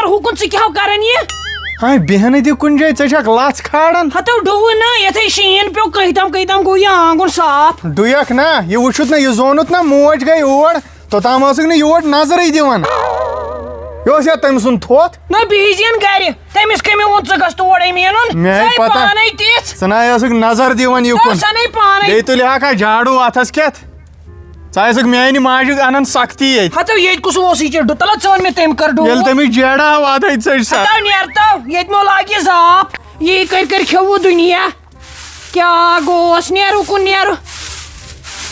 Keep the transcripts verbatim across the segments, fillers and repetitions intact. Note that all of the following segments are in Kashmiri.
ہُکُن، ژٕ کیٛاہ کران یہِ؟ ہاے، بیٚہنہٕ تہِ کُنہِ جایہِ، ژےٚ چھکھ لژھ کھالان۔ ہتو ڈُوٕ نا، یتھے شیٖن پیوٚو، کٔہۍ تام کٔہۍ تام گوٚو یہِ آنگُن صاف۔ ڈُیکھ نا، یہِ وٕچھُتھ نا، یہِ زونُتھ نا، موج گٔے اور، توٚتام ٲسٕکھ نہٕ یور نظرٕے دِوان۔ یہِ اوس یا تٔمۍ سُنٛد تھوٚتھ؟ نہ، بِہِزِ یَن گرِ۔ تٔمِس کٔمۍ ووٚن ژٕ گژھ تور أمیٖنُن؟ مےٚ ژٕ آے آے پتہ۔ پانے تِژھ۔ ژٕ نہ ٲسٕکھ نظر دِوان یُکُن۔ ژٕ آے پانے۔ بیٚیہِ تُلہِ ہا کانٛہہ جاڑوٗ اَتھس کٮ۪تھ۔ ژٕ ٲسٕکھ میٛانہِ ماجہِ اَنان سختی ییٚتہِ۔ ہتو ییٚتہِ کُس اوس یہِ چیٖز؟ تَلہ ژٕ وَن مےٚ تٔمۍ کٔر ڈوٗر۔ ییٚلہِ تٔمِس جیڑا آو اَدَے ژٔج سا۔ ہتو نیر تو، ییٚتہِ مو لاگہِ زاپ۔ یی کٔرۍ کٔرۍ کھیوٚوُ دُنیا۔ کیٛاہ گوٚوس؟ نیرو کُن نیرو۔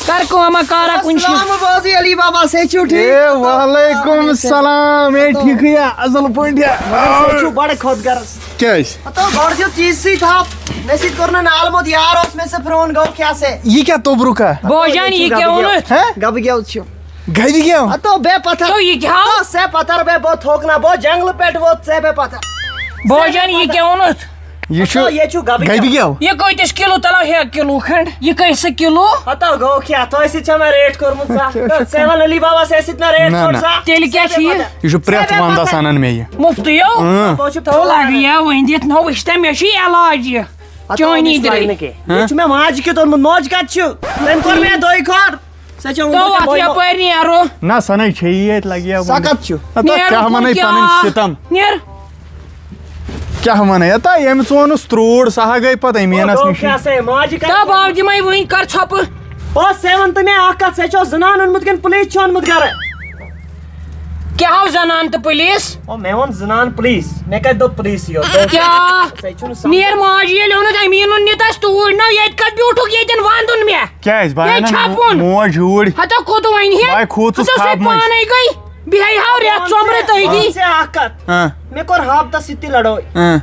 کر کٲمہ کارا کُنہِ جایہِ۔ السلام بازی علی بابا، صحت چھُو ٹھیٖک؟ اے، وعلیکم السلام۔ اے، ٹھیٖکھٕے یا؟ اصل پٲٹھۍ یا؟ مگر صحت چھُو بڑٕ خۄد غرض۔ کیٛازِ؟ ہتو گۄڈٕ دیُت چیٖزسٕے تھپھ، مےٚ سۭتۍ کوٚر نہٕ نالہٕ موت، یار اوس مےٚ سۭتۍ پرٛون گوٚو کیٛاہ سا؟ یہِ کیٛاہ توٚبرُک ہا؟ بوجان، یہِ کیٛاہ ووٚنُتھ؟ ہہ؟ گبہٕ گٮ۪و چھُ۔ گبہٕ گٮ۪و؟ ہتو بے پتھر۔ تو یہِ کیٛاہ ہاو؟ تو سے پتھر بے بہت تھوکنا، بہت جنگل پٮ۪ٹھ ووت سے بے پتھر۔ بوجان، یہِ کیٛاہ ووٚنُتھ؟ یہِ چھُ ہتو یہِ چھُ گبہٕ گبہٕ گٮ۪و۔ گٮ۪و۔ یہِ کۭتِس کِلوٗ تلو ہے کِلوٗ کھنٛڈ؟ یہِ کٔہۍ سا کِلوٗ؟ ہتو گوٚو کیٛاہ؟ تۄہہِ سۭتۍ چھا مےٚ ریٹ کوٚرمُت سا؟ ژےٚ وَن علی بابا سے سۭتۍ مےٚ ریٹ نہ، کوٚر نہ۔ سا؟ تیٚلہِ کیٛاہ چھُ یہِ؟ یہِ چھُ پرٛٮ۪تھ سے بے وندس پتھر۔ انان مےٚ یہِ۔ مُفتٕے یو؟ اۭں۔ بہٕ چھُس تو لگہِ یا وۄنۍ دِتھ نہ وٕچھ تہ مےٚ چھُ یہِ علاج یہِ۔ ہتو چٲنی أمِس درٕے۔ لگہِ نہٕ کینٛہہ۔ ہہ؟ یہِ چھُ مےٚ ماجہِ کیُتھ اوٚنمُت، ماجہِ کَتہِ چھُ؟ تٔمۍ کوٚر مےٚ دۄیہِ خٲر۔ سۄ چھےٚ تو وٕنکیٚن اَتھ بۄیہِ مو-، یپٲرۍ نیرو۔ نہ، سۄ نَے چھے یی ییٚتہِ، لَگہِ ہا سۄ وۄنۍ۔ کَتھ چھُ؟ ہتا نیرو کیٛاہ وَنَے کُن پَنٕنۍ کیٛاہ؟ سِتَم؟ نیر۔ کیٛاہ وَنَے؟ ہتا ییٚمِس ووٚنُس ترٛوٗڑ، سۄ ہا گٔے پَتہٕ أمیٖنَس گوٚو نِش۔ کیٛاہ سا، ماجہِ کَتہِ؟ تا باو دِمَے وٕنۍ کَر ژھۄپہٕ۔ او، ژےٚ وَن تہٕ مےٚ اَکھ کَتھ، ژےٚ چھو زنان اوٚنمُت کِنہٕ پُلیٖس چھُ اوٚنمُت گَرٕ؟ کیٛاہ ہو زنان تہٕ پُلیٖس؟ او، مےٚ ووٚن زنان پُلیٖس، مےٚ کَتہِ دوٚپ پُلیٖسٕے یوت؟ دوٚپ کیٛاہ؟ ژےٚ چھُنہٕ سَمجھ۔ نیر ماجہِ ییٚلہِ اوٚنُتھ أمیٖنُن نِتھ اَسہِ توٗرۍ نہ، ییٚتہِ کَتہِ بیوٗٹھُکھ ییٚتٮ۪ن وَندُن مےٚ؟ کیٛازِ؟ بہٕ ییٚتہِ اَنَن چھَپُن۔ موج یوٗرۍ۔ ہَتو کوٚت وۄنۍ ہے؟ بہٕ ہاے کھوٗژُس ہَتو سُہ خابہٕ منٛز۔ پانَے گٔے۔ بیٚیہِ ہاو رٮ۪تھ ژۄمرٕ تٔتی۔ ژےٚ اَکھ کَتھ۔ ہاں۔ مےٚ کوٚر ہاپتَس سۭتۍ تہِ لڑٲے۔ ہاں۔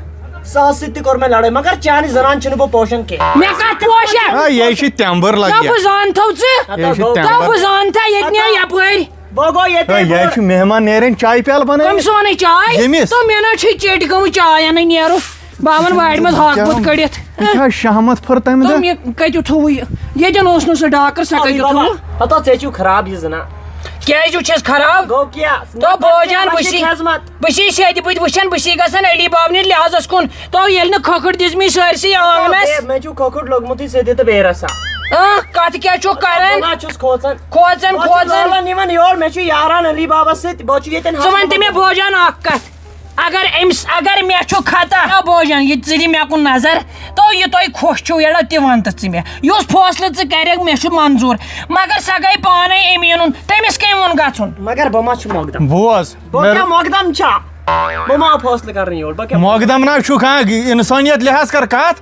ساہَس سۭتۍ تہِ کوٚر مےٚ لڑٲے، مگر چانہِ زنان چھِنہٕ بہٕ پوشان کینٛہہ۔ مےٚ کَتھ پوشَن؟ ہاے، یے چھِ تٮ۪مبٕر لَگہِ۔ تو بہٕ زانتھو ژٕ۔ یے چھِ تو تٮ۪مبٕر۔ بہٕ زانتھا ییٚتہِ نیرِ یَپٲرۍ۔ بہٕ گوٚو ییٚتہِ ہے، یہِ ہے چھُ مہمان نیران چایہِ پیالہٕ بَنٲوِتھ۔ کٔمۍ سُہ وَنَے چاے؟ ییٚمِس۔ تو مےٚ نہ چھُے چیٚٹۍ گٔمٕژ چاے اَنٕنۍ نیرُن۔ بہٕ ہاوَن وارِ منٛز ہاکھ بُتھ کٔڑِتھ۔ یہِ چھا شہمت پھٔر تَمہِ تو دۄہ؟ مےٚ کَتہِ تھوٚوُ یہِ؟ ییٚتٮ۪ن اوس نہٕ سُہ ڈاکٕر، سۄ کَتہِ تھوٚوُ؟ ہتو ژےٚ چھُو خراب یہِ زنان۔ کیٛازِ چھُ چھَس خراب؟ گوٚو کیٛاہ؟ تو بوجان بہٕ چھِ، خدمت۔ بہٕ چھِ سیٚدِ بٕتھِ وٕچھان، بہٕ چھِ گژھان علی بابنہِ لحاظَس کُن۔ تو ییٚلہِ نہٕ کھۄکھٕر دِژ مےٚ سٲرسٕے آنٛگنَس۔ ہے، مےٚ چھُ کھۄکھُر لوٚگمُتٕے سیٚدِ تہٕ بیٚیہِ رَژھا۔ اۭں، کَتھ کیٛاہ چھُکھ کَران؟ بہٕ ما چھُس کھوژان؟ کھوژان، بہٕ چھُس کھوژان۔ لولَن یِوان یور، مےٚ چھُ یاران علی بابَس سۭتۍ، بہٕ چھُس ییٚتٮ۪ن ژٕ وَن تہٕ مےٚ بوجان اَکھ کَتھ۔ اگر أمِس، اگر مےٚ چھُ خطا، آ بوجان، یہِ ژٕ دِ مےٚ کُن نظر۔ تو یہِ تۄہہِ خۄش چھُو، یَڑا تہِ وَن تہٕ ژٕ مےٚ۔ یُس فٲصلہٕ ژٕ کَرٮ۪کھ، مےٚ چھُ منظوٗر۔ مگر سۄ گٔے پانَے أمیٖنُن، تٔمِس کٔمۍ ووٚن گژھُن؟ مگر بہٕ ما چھُ مۄقدم؟ بوز، بہٕ مےٚ کیٛاہ مۄقدم چھا؟ بہٕ ما فٲصلہٕ کَرنہٕ یور؟ بہٕ کیٛاہ مۄقدم نہ چھُ کانٛہہ، اِنسٲنیت لحاظ کَر کَتھ۔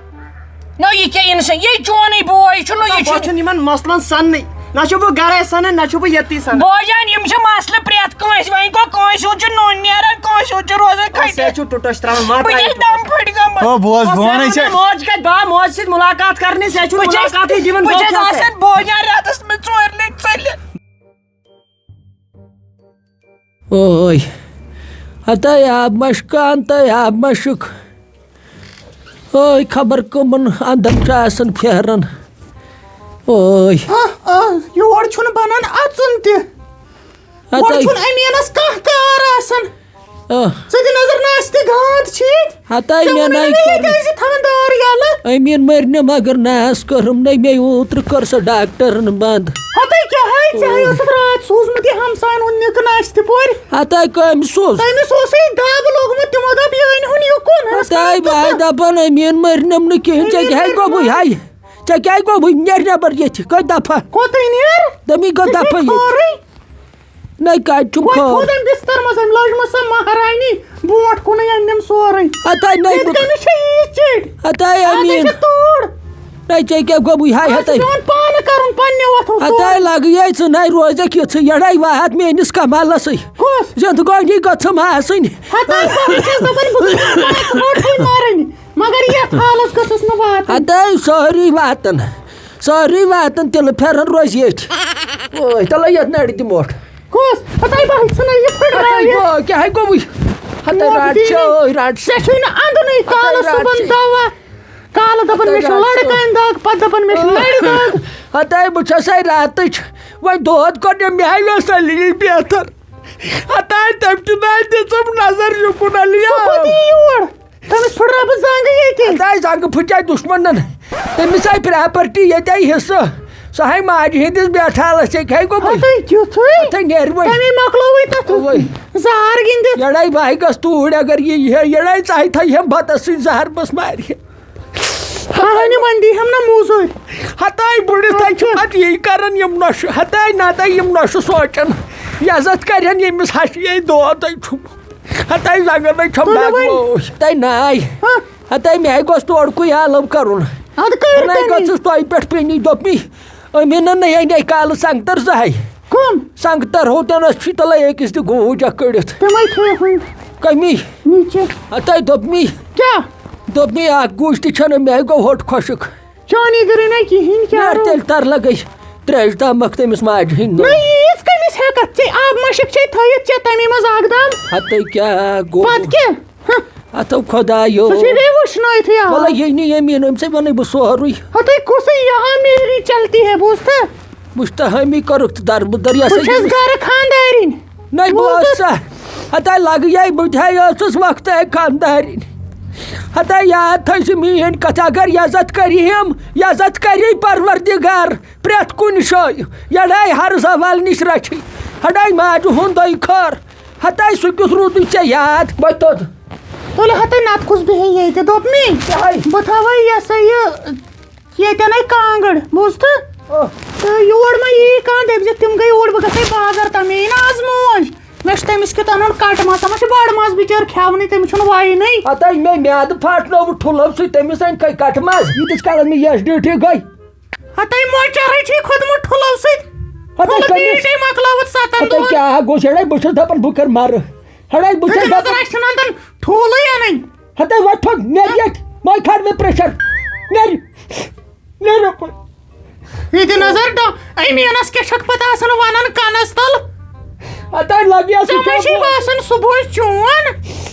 نو، یہِ کیٛاہ اِنسان؟ یہِ چونُے بوے چھُ، نو، یہِ بہٕ چھُ چھُنہٕ یِمن مسلن سننٕے۔ نہ چھُ بہٕ گرے سنان، نہ چھُ بہٕ ییٚتی سنان۔ بوجان، یِم چھِ مسلہٕ پرٛٮ۪تھ کٲنٛسہِ۔ وۄنۍ گوٚو، کٲنٛسہِ ہُنٛد چھُ نوٚن نیران، کٲنٛسہِ ہُنٛد چھُ روزان کھٔٹِس۔ ژےٚ چھُ ٹُٹس تراوان، ما بہٕ ترٛاوِ کیٛاہ ٹُٹس؟ دم پھٔٹۍ گٔمٕژ۔ او، بوز، بہٕ وَنے ژےٚ۔ موج کَتہِ؟ بہٕ ہا موج سۭتۍ مُلاقات کرنہِ، ژےٚ چھُنہٕ بہٕ چھَس، مُلاقاتٕے دِوان، بہٕ گوٚو چھَس کیٛاہ ژےٚ؟ آسان بوجان راتس منٛز ژورِ لٹہِ ژٔلِتھ۔ اوے، ہتاے آب مشکان تہٕ آب مشک۔ اوے، خبر کٕمن اندن چھُ آسان پھیران۔ اوے۔ آہ، آہ، یور چھُنہٕ بنان اژُن تہِ۔ ہتاے۔ یور چھُنہٕ أمیٖنس کانٛہہ کار آسان۔ آہ۔ ژٕ دِ نظر، نہ آسہِ تہِ گانٛد چھِ ییٚتہِ۔ ہتاے ژےٚ مےٚ ووٚنُے نَے نہ مےٚ کوٚرُے۔ ییٚتہِ ٲسۍ زِ تھاوان دار یَلہٕ۔ أمیٖن مٔرۍ نہٕ مگر ناس کٔرٕم نَے مےٚ اوترٕ کٔر سۄ ڈاکٹرن بنٛد۔ ہتاے کیٛاہ ہے، ژےٚ ہے اوسُتھ راتھ سوٗزمُت یہِ ہمساین ہُنٛد نِکہٕ ناشتہٕ پورِ۔ ہتاے کٔمۍ سوٗز؟ تٔمِس اوسُے دب لوگمُت، تِمو دوٚپ یہِ أنۍ ہُن یُکُن۔ ہتاے بہٕ ہاے دپان أمیٖن مٔرنم نہٕ کِہیٖنۍ، ژےٚ کیٛاہ ہے گوٚوُے ہاے؟ ژےٚ کیٛاہ گوٚوُے؟ نیرِ نٮ۪بر ییٚتہِ، کٔتۍ دفعہ؟ کوٚتٕے نیر؟ دوٚپمَے گوٚو دفعہ ییٚتہِ۔ خٲرٕے۔ نَے کَتہِ چھُم وۄنۍ خٲر؟ تھوٚد أمۍ بِستَر منٛز، أمۍ لٲجمٕژ سۄ مہرانی برونٛٹھ کُنٕے أنِم سورُے۔ ہَتاے نَے ییٚتہِ بہٕ کٔمِس چھےٚ ییٖژ چِٹھۍ؟ ہَتاے اَتھ أمیٖن۔ چھےٚ توٗڑ۔ نَے ژےٚ کیٛاہ گوٚبُے ہاے اَتھ ہَتاے؟ چھُ پٮ۪وان پانہٕ کَرُن پنٛنہِ وَتھو ہَتاے سورُے۔ لَگہٕ یے ژٕ نَے روزَکھ یِژھٕے یَڑَے واتھ میٛٲنِس کمالَسٕے۔ کُس؟ زِندگٲنی گٔژھٕم آسٕنۍ۔ ہَتاے بہٕ چھَس دَپان بہٕ گٔژھٕس پانٛژھ ٲٹھٕے مَرٕنۍ، مگر یَتھ حالَس گٔژھٕس نہٕ واتٕنۍ۔ ہَتاے سٲری واتَن۔ سٲری واتن تِلہٕ پھٮ۪رن روزِ ییٚتھۍ۔ اوے، تَلے یَتھ نَرِ دِ مۄٹھ۔ کُس؟ ہَتاے بہٕ ژھٕنَے یہِ پھٕٹرٲوِتھ۔ ہَتاے گوٚو، کیٛاہ ہے گوٚوُے؟ ہَتاے مۄٹھ رَٹ دِنۍ۔ چھِ، اوے، رَٹ چھِ۔ ژےٚ چھُے نہٕ اَندُنٕے ہَتاے کالہٕ رَٹ صُبحن چھِ۔ دوا۔ کالہٕ دَپان ہَتاے مےٚ چھُ رَٹ لَرِ چھِ۔ کامہِ دگ، پَتہٕ دَپان مےٚ چھُ نَرِ دگ۔ ہَتاے بہٕ چھَسَے راتٕچ۔ وۄنۍ دود کوٚر مےٚ، مےٚ ہاے اوس سَلیٖم بہتر۔ ہتاے تٔمۍ چھُ ناے دِژٕم نظر یُکُن علی۔ سُہ کوٚت یی یور؟ تٔمِس پھٕٹرٲو بہٕ زنٛگہٕ ییٚتہِ۔ ہتاے زنٛگہٕ پھٕٹے دُشمنن۔ تٔمِس آیہِ پراپرٹی ییٚتہِ آیہِ حصہٕ۔ سۄ ہاے ماجہِ ہٕنٛدِس بیٹھالس ژےٚ کیٛاہ گوٚمُت؟ ہتاے تیُتھُے۔ ہتاے نیرِ وۄنۍ۔ تَمے مۄکلووٕے تَتھ اوے۔ زار گِنٛدِتھ۔ یڑاے بہٕ ہاے گژھٕ توٗرۍ اگر یہِ یِہے یڑاے ژٕ ہاے تھایہِ ہم بتس سۭتۍ زہر بس مارِ۔ اہنہِ وۄنۍ دی ہم نہ موٚزوٗرۍ۔ ہتاے بُڈِتھ ہتاے چھِ پتہٕ یی کران یِم نۄشہِ، ہتاے نتاے یِم نۄشہِ سونٛچان۔ یزتھ کرن ییٚمِس ہشہِ یے دود تۄہہِ چھُم۔ ہتاے زنگن نَے چھَم تُلِو دگ وۄنۍ۔ لوش۔ ہتاے ناے۔ ہہ۔ ہتاے مےٚ گوٚژھ تورکُے عالم کرُن۔ ادٕ کٔرۍ ہتاے تٔمی۔ گٔژھٕس تۄہہِ پٮ۪ٹھ پیٚنی دوٚپمی۔ أمیٖنن نَے اَنے کالہٕ سنگتر زٕ ہاے۔ کٕم؟ سنگتر ہوٹلس چھِ تَلے أکِس تہِ گوٗج اکھ کٔڑِتھ۔ تِمے تھٲیِکھ وۄنۍ۔ کٔمی؟ نِچہِ۔ ہتاے دوٚپمی۔ کیٛاہ؟ دوٚپمی اکھ گوٗج تہِ چھَنہٕ، مےٚ گوٚو ہوٚٹ خۄشک۔ چانی گٔرٕے نہ کِہیٖنۍ، کیٛاہ نیر روٗد؟ تیٚلہِ تَر لَگَے ترٛیش دامَکھ تٔمِس ماجہِ ہِنٛدۍ نہ نوٚو۔ ییٖژ کٔمِس ہٮ۪کَتھ ژےٚ؟ آب مَشٕک چھے تھٲیِتھ ژےٚ تَمی منٛز اَکھ دام۔ ہَتَے کیٛاہ گوٚو؟ پَتہٕ کیٛاہ؟ ہہ۔ ہَتو خۄدایو۔ سُہ چھُے بیٚیہِ وٕشنٲیتھٕے آو۔ وَلہٕ یہِ نہٕ ییٚمہِ یِنہٕ أمۍ ژےٚ وَنَے بہٕ سورُے۔ ہَتَے کُسٕے یہاں میری چلتی ہے، بوٗزتھا؟ مُشتہٲمی کٔرٕکھ تہٕ دَربٕدَر یہِ ہسا بہٕ چھَس یہِ گَرٕ خانٛدارِنۍ۔ نَے بوٗزتھا؟ بوز سا، ہَتَے لَگہٕ یے بہٕ تہِ ہے ٲسٕس وقتہٕ ہے خانٛدارِنۍ۔ ہَتَے یاد تھٲیزِ میٛٲنۍ کَتھ، اگر یَزتھ کَرِ ہٮ۪م، یَزتھ کَرِ پَروَردِگار۔ پرٛٮ۪تھ کُنہِ جایہِ یَڑاے ہر زوال نِش رَچھِ، ہَڑاے ماجہِ ہُنٛدُے خٲر۔ ہَتَے سُہ کیُتھ روٗدُے ژےٚ یاد؟ وۄنۍ توٚد۔ تُلہِ ہَتَے نَتہٕ کُس بیٚہہِ ییٚتہِ؟ دوٚپمی، کیٛاہ؟ بہٕ تھاوَے یہِ ہسا یہِ ییٚتٮ۪ن ہے کانٛگٕر، بوٗزتھٕ؟ آ۔ تہٕ یور ما یی کانٛہہ، دٔپۍزِ تِم گٔے اوٗرۍ، بہٕ گژھٕ ہے بازر تام، مےٚ یی نہ آز موج۔ مےٚ چھُ تٔمِس کیُتھ اَنُن کَٹہٕ ماز، سۄ ما چھِ بَڑٕ ماز بِچٲر کھٮ۪ونٕے، تٔمِس چھُنہٕ وَیہِ نٕے۔ ہَتَے مےٚ میٛادٕ پھاٹنووُ ٹھُلو سۭتۍ، تٔمِس أنۍ کھے کَٹہٕ ماز، ییٖتِس کالَس مےٚ یَس ڈیوٹی گٔے۔ ہتَے مۄچرٕے چھُے کھوٚتمُت ٹھُلو سۭتۍ۔ ہتَے ٹھُلہٕ کٔمِس؟ پیٖٹۍ مۄکلٲوٕتھ ستن ہتَے دۄہن۔ کیٛاہ گوٚو شیرے؟ بہٕ چھُس دَپان بہٕ کَرٕ مَرٕ۔ ہڑے بہٕ چھُس ہتَے دَپان۔ نظر اَسہِ چھُنہٕ اَندَن ٹھوٗلٕے اَنٕنۍ۔ ہتَے وۄتھ تھوٚد، نیر ییٚتہِ، مَے کھار مےٚ پریشر۔ نیر۔ نیر یَپٲرۍ۔ ییٚتہِ نظر ڈا-، أمیٖنَس کیٛاہ چھَکھ پَتہٕ آسان وَنان کَنَس تَل؟ ہتَے لَگہِ ہا سُہ ژےٚ ما کیٛاہ چھے بوز؟ باسان صُبحٲے چون؟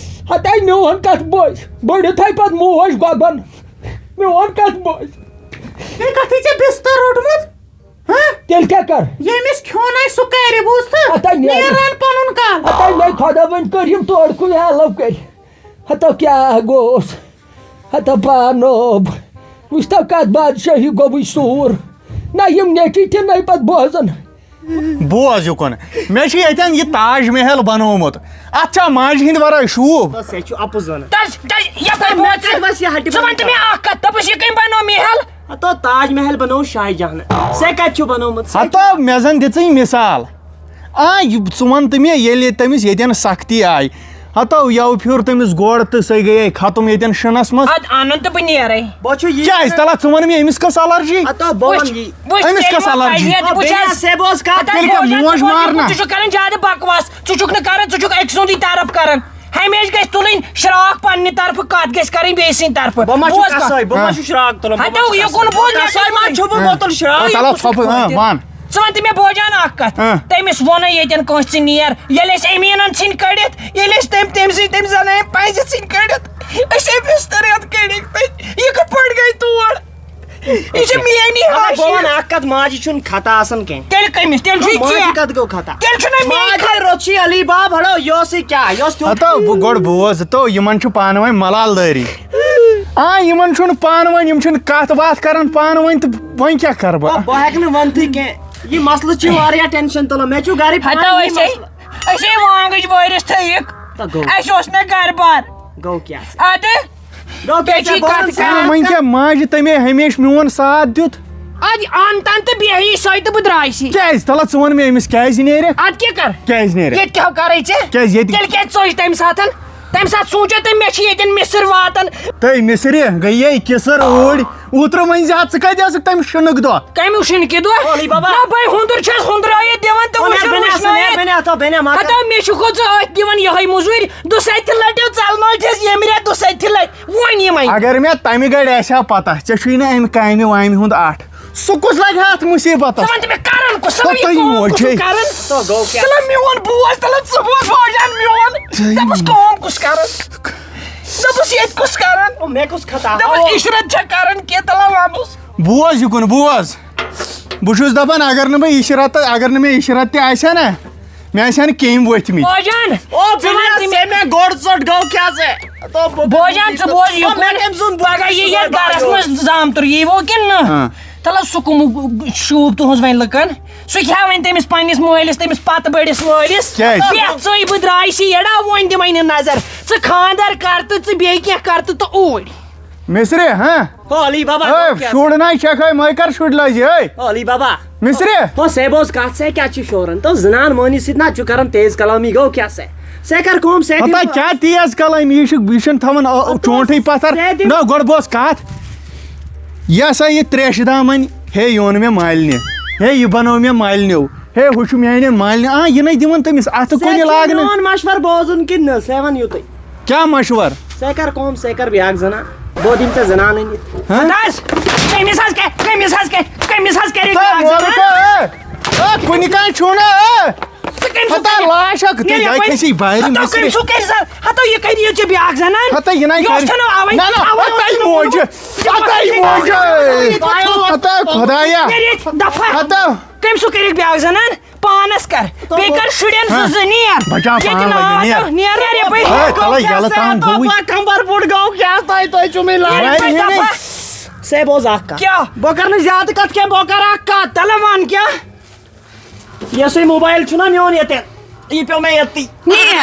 ہتَے میون کَتھ بوز۔ بٔڑِتھ ہے پَتہٕ موج گۄبَن۔ میون کَتھ بوز۔ ہے، کَتھٕے ژےٚ بِستَر روٚٹمُت؟ ہہ؟ تیٚلہِ کیٛاہ کَر؟ ییٚمِس کھیوٚن آسہِ، سُہ کَرِ، بوٗزتھٕ؟ ہتا نیرِ۔ نیران پَنُن کَل۔ ہتا مےٚ خۄدا وۄنۍ کٔرِم تورٕ کُن ہیلپ کٔرۍ۔ ہتا کیٛاہ گوٚوس؟ ہتا پانوب۔ وٕچھتو کَتھ بادشاہی گوٚوُے سوٗر۔ نہ یِم نیٚچِوۍ تہِ نَے پَتہٕ بوزان۔ بوز یُکُن، مےٚ چھُ ییٚتٮ۪ن یہِ تاج محل بنوومُت۔ اَتھ چھا ماجہِ ہِنٛدِ ورٲے شوٗب؟ سُہ چھُ اَپُز وَنان۔ تَس، تَس، یَپٲرۍ مےٚ بوز ژٕ۔ کَتہِ وَس یہِ ہَٹہِ ژٕ وَن تہٕ مےٚ اَکھ کَتھ، دوٚپُس، یہِ کٔمۍ بنوو محل؟ ہتو تاج محل بنوو شاہ جہانن۔ ژےٚ کَتہِ چھُ بنوومُت؟ سُہ ہتو مےٚ زَن دِژٕے مِثال۔ آ، یہِ، ژٕ وَن تہٕ مےٚ، ییٚلہِ تٔمِس ییٚتٮ۪ن سختی آیہِ، ہتو یَوٕ پھیوٗر تٔمِس گۄڈٕ تہٕ سۄے گٔیے ختم ییٚتٮ۪ن شِنَس منٛز۔ اَدٕ اَنُن تہٕ بہٕ نیرَے۔ بہٕ چھُ یہِ کیٛازِ؟ تَلہ، ژٕ وَن مےٚ، أمِس کۄس allergy؟ ہتو بہٕ وَنہٕ وٕچھ، یی۔ وٕچھ، أمِس تیٚلہِ کۄس وَن allergy؟ پَزِ ییٚتہِ، آ، بہٕ بیٚیہِ چھَس۔ نہ، سیبوس کَتھ۔ ہتو تیٚلہِ کیٛاہ، بہٕ وَنہٕ موج ژےٚ، مارنا؟ ژٕ چھُکھ کران زیادٕ بکواس، ژٕ چھُکھ نہٕ کران، ژٕ چھُکھ أکۍ سُنٛدٕے طرف کران۔ ہمیشہِ گژھِ تُلٕنۍ شراکھ پننہِ طرفہٕ، کتھ گژھِ کرٕنۍ بیٚیہِ سٕنٛدِ طرفہٕ۔ بہٕ ما چھُس بوز کتھ۔ کسٲے؟ بہٕ ما چھُس شراکھ تُلان؟ بہٕ ما ہتو چھُس یہِ کُن کسٲے؟ بوز، مےٚ کسٲے چھُنہٕ ما چھُس بہٕ موتُل شراکھ؟ او، تلہ ژھۄپہٕ، اۭں، وَن۔ ژٕ وَن تہٕ مےٚ، بوزان اکھ کتھ۔ اۭں۔ تٔمِس ووٚنُے ییٚتٮ۪ن کٲنٛسہِ، ژٕ نیر، ییٚلہِ أسۍ أمیٖنن ژھٕنۍ کٔڑِتھ، ییٚلہِ أسۍ تٔمۍ، تٔمۍ سٕنٛدۍ، تٔمۍ زنانہِ پنٛجہِ ژھٕنۍ کٔڑِتھ، أسۍ أمۍ بِستر ہٮ۪تھ کٔڑِکھ تٔتۍ۔ یہِ کِتھ پٲٹھۍ گٔے تور؟ یہِ چھِ میٛٲنی اَدٕ ہاش۔ بہٕ وَنہٕ اَکھ کَتھ، ماجہِ چھُنہٕ خطا آسان کینٛہہ۔ تیٚلہِ کٔمِس؟ تیٚلہِ چھُے ماجہِ ژےٚ۔ کَتھ گوٚو خطا؟ تیٚلہِ چھُنہ میٛٲنۍ ماجہِ خطا۔ رٔژھ چھِ علی باب، ہڑو، یہِ اوسُے کیٛاہ؟ یہِ اوس تیُتھ۔ ہتو، بہٕ گۄڈٕ بوز، تو یِمن چھُ پانہٕ ؤنۍ ملال دٲری۔ آ، یِمن چھُنہٕ پانہٕ ؤنۍ، یِم چھِنہٕ کَتھ باتھ کران پانہٕ ؤنۍ، تہٕ وۄنۍ کیٛاہ کرٕ بہٕ؟ آ، بہٕ ہٮ۪کہٕ نہٕ ؤنتھٕے کینٛہہ۔ یہِ مسلہٕ چھُ واریاہ ٹینشن تُلان۔ مےٚ چھُ گرِ ہتو پانہٕ یہِ أسے، مسلہٕ۔ أسے وانگٕج وٲرِس تھٲیِکھ۔ تہٕ گوٚو۔ اَسہِ اوس نہٕ گرٕ بار۔ گوٚو کیٛاہ؟ اَدٕ گوٚو کیٛاہ بیٚیہِ چھِ ژےٚ باسان کَتھ ژٕ کران۔ وۄنۍ کیٛاہ، ماجہِ تَمے ہمیشہِ میون ساتھ دیُت۔ اَدٕ اَن تَن تہٕ بیٚہہِ یہِ سۄے تہٕ بہٕ درٛایہِ سی۔ کیٛازِ؟ تَلہ ژٕ وَن مےٚ أمِس کیٛازِ نیرِ؟ اَدٕ کیٛاہ کَرٕ؟ کیٛازِ نیرِ؟ ییٚتہِ کیٛاہ کَرَے ژےٚ؟ کیٛازِ ییٚتہِ؟ تیٚلہِ کیٛازِ ژوٚج تَمہِ ساتَن؟ تَمہِ ساتہٕ سوٗنٛچے تٔمۍ، مےٚ چھِ ییٚتٮ۪ن مِصر واتان۔ تٔمۍ مِصرِ گٔیے کِسر اوٗرۍ۔ اوترٕ ؤنۍ زِ ہا، ژٕ کَتہِ ٲسٕکھ تَمہِ شِنُک دۄہ؟ کَمیُک شِنہٕ کہِ دۄہ؟ اولی بابا۔ نہ، بٔے ہُنٛدُر چھَس ہُنٛدرٲیِتھ دِوان تہٕ او، وٕچھُن نہ، بنیٛا سا، نہ، وٕچھنٲیِتھ۔ بنیٛا، تو بنیٛا، ما کر۔ ہتا، مےٚ چھُکھ ژٕ أتھۍ دِوان یِہوٚے مٔزوٗرۍ، دُسَتہِ لَٹہِ ژَلمَل چھَس ییٚمہِ رٮ۪تہٕ دُسَتہِ لَٹہِ۔ وۄنۍ یِمَے۔ اگر مےٚ تَمہِ گرِ آسہِ ہا پتہ، ژےٚ چھُے نہٕ اَمہِ کامہِ وامہِ ہُنٛد اَٹھ۔ سُہ کُس لگہِ ہا اَتھ مُصیٖبتَس؟ ژٕ وَن تہٕ مےٚ، کران کُس؟ ژٕ وَن تہٕ یہِ یہِ کٲم موج کُس چھے۔ کران؟ تو گوٚو کیٛاہ؟ ژٕ وَن میون بوز، ژٕ وَن ژٕ بوز بٲجان میون۔ ژٕ دَپُس کٲم کُس کران؟ دَپُس ییٚتہِ کُس کران؟ او، مےٚ کُس خطا؟ دَپُس او۔ عشرت چھےٚ کران کینٛہہ، تَلہ وَنُس۔ بوز یہِ کُن، بوز۔ بہٕ چھُس دَپان، اگر نہٕ بہٕ عشرت، اگر نہٕ مےٚ عشرت تہِ آسہِ ہا نا، مےٚ آسہِ ہا نہٕ کیٚمۍ ؤتھمٕتۍ۔ بوجان، او ژٕ وَن بِلیہ، تٔمِس۔ ژےٚ مےٚ گۄڈٕ ژٔٹ گوٚو کیٛاہ ژےٚ؟ تو بہٕ بوجان، ژٕ بوز او، مےٚ یِکُن۔ کَمہِ سُنٛد بوٚڑ پَگاہ یی یَتھ گۄڈٕ گرس بوجان؟ منٛز زامتُر یی وو کِنہٕ نہٕ؟ ہاں۔ تَلہٕ سُہ کُمہٕ شوٗب تُہٕنٛز وۄنۍ لُکن؟ سُہ کیٛاہ وَنہِ تٔمِس پنٛنِس مٲلِس، تٔمِس پَتہٕ بٔڑِس مٲلِس؟ کیٛازِ؟ بیٚہہ ژٕے، بہٕ درٛایہِ سی یَڑا، وۄنۍ دِمَے نہٕ نظر۔ ژٕ خانٛدر کر تہٕ ژٕ بیٚیہِ کینٛہہ کر تہٕ تہٕ اوٗرۍ۔ مصرِ، ہاں؟ او علی بابا، ہے، گوٚو کیٛاہ؟ شُر ناے چھکھ، ہے، مٲے کر شُرۍ لٲزِ، ہے۔ او علی بابا۔ مصرِ۔ او سے بوز کتھ، سے کیٛاہ چھِ شوران؟ تو زنان مٲنِس سۭتۍ نہ چھُ کران تیز کلامی، گوٚو کیٛاہ سے؟ سے کر کٲم، سے دِ ہتا ماز۔ کیٛاہ تیز کلامی، یہِ چھُ، یہِ چھُنہٕ تھاوان، آ، او، چونٛٹھٕے پتھر۔ سے دِ۔ نہ، گۄڈٕ بوز کتھ۔ یہِ ہسا یہِ تریشہِ دامن، ہے، یہِ اوٚن مےٚ مالنہِ، ہے، یہِ بنوو مےٚ مالنیو، ہے، ہُہ چھُ میانٮ۪ن مالنہِ، آ، یہِ نے دِوان تٔمِس، اتھٕ سے کُنہِ چھُ لاگنہٕ۔ میون مشور بوزُن کِنہٕ نہ؟ سے ون یُتُے۔ کیٛاہ مشور؟ سے کر کٲم، سے کر بیٛاکھ زنان۔ بہٕ دِمہٕ ژےٚ زنان أنِتھ۔ ہہ؟ ہتہٕ حظ، کٔمِس حظ کَرِ، کٔمِس حظ کَرِ، کٔمِس حظ کَرِ ہتا بیٛاکھ مورُکھ، زنان؟ اے، اے، کُنہِ کانٛہہ چھُو نہٕ، اے۔ ژٕ کٔمۍ سُنٛد ہتا کَرِ؟ لاش اکھ، تُہۍ نیرِ گٔے یَپٲرۍ۔ کھٔسی بارِ ہتو مِصرِ۔ کٔمۍ سُنٛد کَرِ زَن؟ ہتو یہِ کَرِ یہِ ژےٚ بیٛاکھ زنان؟ ہتا یہِ نَے یہِ اوس کَرِ۔ ژھٮ۪نو اَوَے، نہ، نہ، اَوَے اوس ہتَے ژھٮ۪نو موجہِ، ووٚنمُت۔ ہتَے موجہِ۔ ہتا خۄدایا۔ نیرِ ییٚتہِ دفعہ۔ ہتا۔ کٔمۍ سُنٛد کٔرِکھ بیٛاکھ زنان؟ پانس کر، بیٚیہِ کر شُرٮ۪ن زٕ ہاں۔ زٕ نیر۔ بچاو ییٚتہِ پان نار لگہِ، نیر۔ ہتو، نیر یپٲرۍ۔ ہے، تَلے یَلہٕ ترٛاوُن گوٚوُے۔ کمبر بوٚڑ گوٚو کیٛاہ تۄہہِ، تُہۍ چھِو مےٚ لاران۔ ہے، ہے، ہے۔ سے بوز اکھ کتھ۔ کیٛاہ؟ بہٕ کرٕ نہٕ زیادٕ کتھ کینٛہہ، بہٕ کرٕ اکھ کتھ۔ تَلہٕ وَن کیٛاہ؟ یۄس یہِ موبایل چھُنہ میون ییٚتٮ۪ن، یہِ پیوٚو مےٚ ییٚتی۔ نیر۔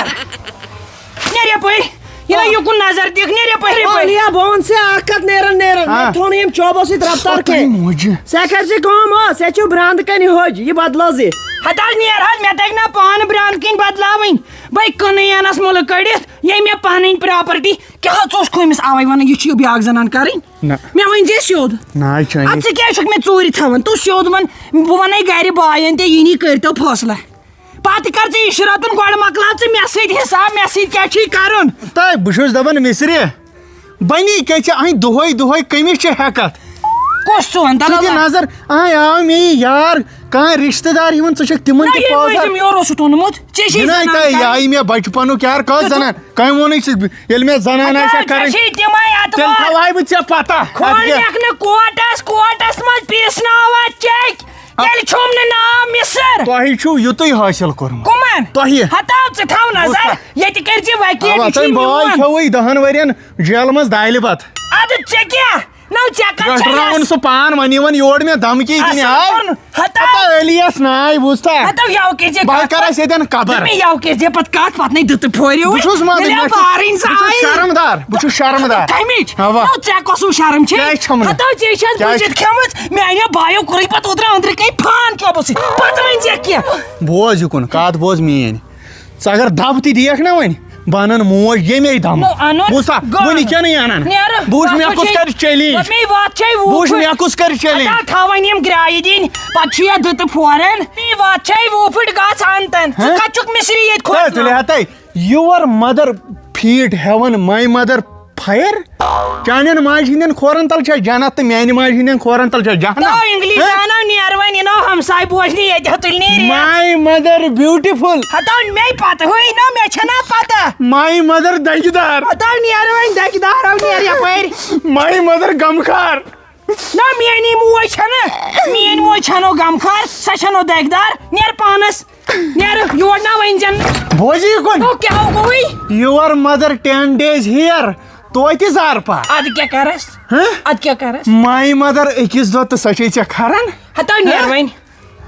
نیر یپٲرۍ۔ یہِ نہ یُکُن نظر دِکھ، نیر یپٲرۍ، یپٲرۍ۔ اولیا، بہٕ وَنہٕ ژےٚ اکھ کتھ، نیران، نیران۔ ہاں۔ مےٚ تھوٚو نہٕ ییٚمۍ چوبو سۭتۍ رفتار کتھ کینٛہہ۔ موجہِ؟ ژےٚ کر زِ کٲم، آ، ژےٚ چھُ برٛانٛدٕ کنہِ ہوٚج، یہِ بدلاو زِ۔ ہتہٕ حظ نیر حظ، مےٚ تگہِ نہ پانہٕ برٛانٛدٕ کِنۍ بدلاوٕنۍ۔ بہٕ کٕنہٕ ینس مُلہٕ کٔڑِتھ، ییٚمۍ مےٚ پنٕنۍ پراپرٹی، کیٛاہ حظ اوس کھوٚمِس اوے ونان، یہِ چھُ یہِ بیٛاکھ زنان کرٕنۍ؟ نہ۔ مےٚ ؤنۍ زِ سیوٚد۔ نہ، چٲنی۔ ادٕ ژٕ کیٛازِ چھُکھ مےٚ ژوٗرِ تھاوان؟ تُہۍ سیوٚد ون، بہٕ ونَے گرِ باین تہِ، یِنی کٔرۍتو فٲصلہ۔ پتہٕ کر ژٕ عشرتُن، گۄڈٕ مۄکلاو ژٕ مےٚ سۭتۍ حساب، مےٚ سۭتۍ کیٛاہ چھُے کرُن؟ تہٕ بہٕ چھُس دپان مصرِ، بنی کیٛاہ ژےٚ اَنہِ دۄہے دۄہے کٔمِس چھِ ہٮ۪کتھ؟ کُس چون؟ ژٕ دِ نظر، آے آو مےٚ یہِ یار، کانٛہہ رشتہٕ دار یِوان، ژٕ چھکھ تِمن نہ، تہِ یہِ پوزان۔ مٔنٛزِم یورٕ اوسُکھ اوٚنمُت، ژےٚ چھے یہِ نَے زنان تۄہہِ، یہِ کَرٕنۍ۔ آیہِ مےٚ بچپنُک یار، کۄس تہٕ زنان؟ کٔمۍ ووٚنُے ژےٚ؟ ییٚلہِ مےٚ زنان اچھا، آسہِ ہا ژےٚ کَرٕنۍ، چھے تِمے اَتھ تیٚلہِ وار۔ تھاوہاے بہٕ ژےٚ پتہ۔ کھول اَتھ کیٛاہ؟ لیکھنہٕ کوٹس، کوٹس منٛز پیٖسناوان چیٚکۍ۔ تیٚلہِ چھوٚم نہٕ ناو مِصر۔ تۄہہِ چھُو یُتُے حٲصِل کوٚرمُت۔ کٕمن؟ تۄہہِ۔ ہتاو ژٕ تھاو نظر۔ بوٗزتھا؟ ییٚتہِ کٔرۍ زِ وکیٖل، اوا، یہِ چھُے تٔمۍ بٲے میون۔ کھیوٚوٕے دَہَن ؤرین جیلہٕ منٛز دالہِ بتہٕ۔ اَدٕ ژےٚ کیٛاہ؟ نو ژےٚ کَتھ چھےٚ پٮ۪ٹھراوُن یَس؟ سُہ پان، وۄنۍ یِوان یور مےٚ دھمکی دِنہِ اَصٕل آے۔ کوٚرُن۔ ہتاو۔ ہتاو علی یَس ناے، بوٗزتھا؟ ہتاو یَو کٔرۍ زِ بہٕ کَتھ۔ کَرٕ اَتھ ییٚتٮ۪ن قبر۔ دوٚپمَے یَو کٔرۍ زِ پَتہٕ کَتھ، پَتہٕ نَے دِتہٕ پھورِ بہٕ چھُس منٛز، مےٚ مےٚ چھُ، بارٕنۍ بہٕ چھُس زایہِ۔ شرمدار، بہٕ چھُس شرمدار۔ کَمِچ؟ اوا۔ نو ژےٚ کۄس ہِش شرم چھے؟ کیٛازِ چھَم نہٕ؟ ہتاو ژےٚ چھَس کیٛازِ؟ بُزِتھ کھیوٚمُت، میٛانیو بایو کوٚرُے پَتہٕ اوترٕ أنٛدرٕ کَنۍ فان کیٛاہ بہٕ سۭتۍ۔ پَتہٕ ؤنۍ زِ کینٛہہ۔ بوز یہِ کُن، کَتھ بوز میٛٲنۍ۔ ژٕ اگر دَب تہِ دِیَکھ نا وۄنۍ، بہٕ اَنَن موج ییٚمے دَمہٕ۔ نو، اَنُن بوٗزتھا؟ گوٚو وۄنۍ اَنُن۔ کیٛاہ نہٕ اَنَن؟ نیرٕ۔ بوٗز مےٚ کُس کَرِ چیلنج؟ دوٚپمَے وَتھ چھے وُہ بوٗز پھٕٹۍ۔ مےٚ کُس کَرِ چیلنج؟ ہتا تھاوان یِم گرٛایہِ دِنۍ، پَتہٕ چھُ یَتھ دٕتہٕ پھوران۔ مے وَتھ چھے وُہ پھٕٹۍ، گژھ اَنتَن۔ ژٕ ہہ؟ کَتہِ چھُکھ مِصری ییٚتہِ تہٕ کھوژان؟ تُلہِ ہَتَے، your mother feet heaven, my mother fire. چانٮ۪ن ماجہِ ہٕنٛدٮ۪ن کھورَن تَل چھا جنت تہٕ میٛانہِ ماجہِ ہٕنٛدٮ۪ن کھورَن تَل چھا جہنم؟ تو انگلش ہہ؟ زانو نیر وۄنۍ، یِنو ہمساے بوزنہِ ییٚتہِ ہتُل نیرِ۔ My mother beautiful. ہتو مے پتہٕ ہوئی نو، مے چھنا پتہ۔ My mother دگہِ دار۔ ہتو نیر وۄنۍ دگہِ دار، او نیر یپٲرۍ۔ My mother غمخار۔ نہ میٛٲنی موج چھنہٕ، میٛٲنۍ موج چھنو غمخار، سۄ چھنو دگہِ دار۔ نیر پانس۔ نیر یور نہ ؤنۍ زٮ۪ن نہٕ۔ بوزی کُن۔ تو کیٛاہ گوٚوٕے؟ Your mother ten days here، توتہِ زارپار۔ ادٕ کیٛاہ کرس؟ ہہ؟ ادٕ کیٛاہ کرس؟ My mother أکِس دۄہ تہٕ سۄ چھے ژےٚ کھران۔ ہتو نیر ہہ؟ وۄنۍ۔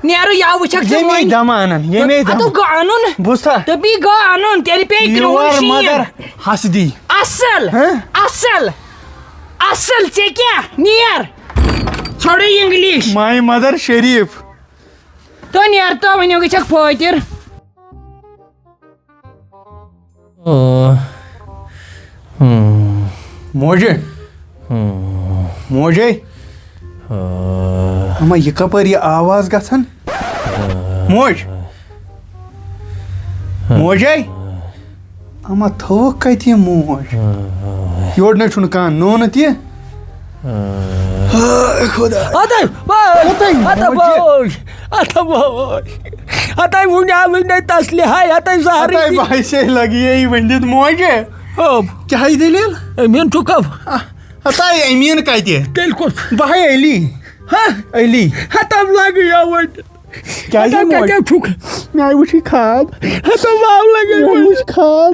نیرو یا وٕچھکھ ژٕ ییٚمے وۄنۍ۔ دمہٕ انن، ییٚمے ادٕ دمہٕ۔ گوٚو انُن۔ بوٗزتھا؟ تہٕ بیٚیہِ گوٚو انُن، تیٚلہِ پیٚیہِ کرٛہُن Your شیٖن۔ Mother ہسدی۔ اصل، ہہ؟ اصل، اصل، ژےٚ کیٛاہ؟ نیر۔ ژھوڑے انگلش۔ My mother شریف۔ تو نیر تو، وۄنۍ گژھکھ فٲطر۔ آہ۔ ہم۔ موجے۔ ہم۔ موجے۔ آہ۔ اما، یہِ کپٲرۍ یہِ آواز گژھان؟ آہ۔ موج۔ موجے۔ اما، تھوٚوُکھ کتہِ یہِ موج؟ آہ۔ یورٕ نَے چھُنہٕ کانٛہہ نوٗنہٕ تہِ۔ ہاے خدا۔ ہتے بوے، ہتے ہتے موجہِ۔ بوے، ہتے بوے۔ ہتے وُنہِ آلٕے نے تسلہِ ہاے، ہتے زہرٕے ہتے تہِ۔ بھائی سے لگی یہی ؤنِتھ موجہِ۔ او۔ کیٛاہ یہِ دٔلیٖل؟ أمیٖن چھُکھ؟ آ، ہتے أمیٖن کتہِ؟ تیٚلہِ کُس؟ بہٕ ہاے علی۔ ہا؟ علی۔ ہتم لگہِ یا وۄنۍ۔ کیٛازِ ہتا موج؟ کتہِ چھُکھ؟ مےٚ وٕچھ یہِ خواب۔ ہتا واو لگے مےٚ وٕچھ۔ وٕچھ خواب۔